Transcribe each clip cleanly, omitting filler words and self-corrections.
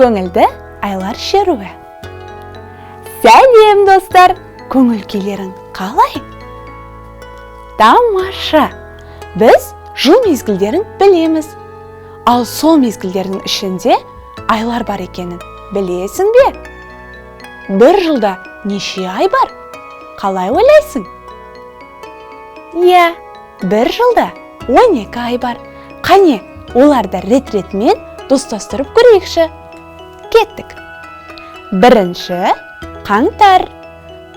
Көңілді айлар шеруі. Сәлем, достар! Көңіл күйлерің қалай? Тамаша! Біз жыл мезгілдерін білеміз. Ал сол мезгілдердің ішінде айлар бар екенін білесің бе? Бір жылда неше ай бар? Қалай ойлайсың? Иә, бір жылда 12 ай бар. Қане, оларды рет-ретімен достастырып көрейікші. Кеттік. Бірінші қаңтар,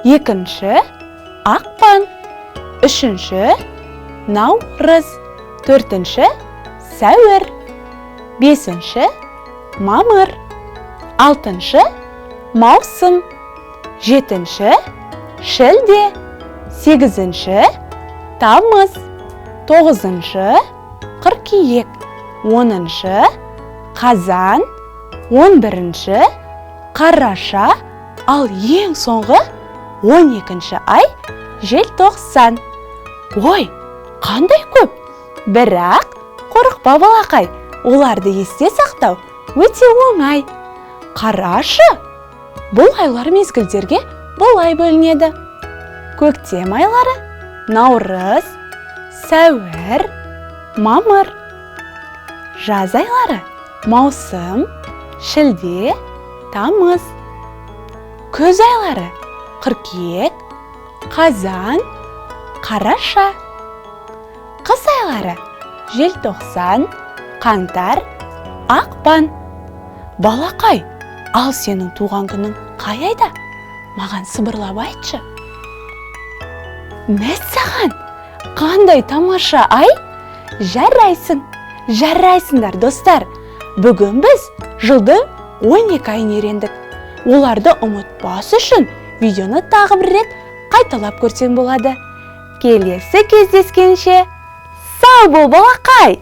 екінші ақпан, үшінші наурыз, төртінші сәуір, бесінші мамыр, алтыншы маусым, жетінші шілде, сегізінші тамыз, тоғызыншы қыркүйек, 10-шы қазан, 11-ші қараша, ал ең соңғы 12-ші ай желтоқсан. Ой, қандай көп! Бірақ қорықпа, балақай, оларды есте сақтау өте оңай. Қарашы, бұл айлар мезгілдерге былай бөлінеді. Көктем айлары: наурыз, сәуір, мамыр. Жаз айлары: маусым, шілде, тамыз. Күз айлары: қыркүйек, қазан, қараша. Қыс айлары: желтоқсан, қаңтар, ақпан. Балақай, ал сенің туған күнің қай айда? Маған сыбырлап айтшы. Мәссаған, қандай тамаша ай! Жарайсың, жарайсыңдар, достар! Бүгін біз жылдың 12 айын үйрендік. Оларды ұмытпас үшін видеоны тағы бір рет қайталап көрсең болады. Келесі кездескенше сау бол, балақай!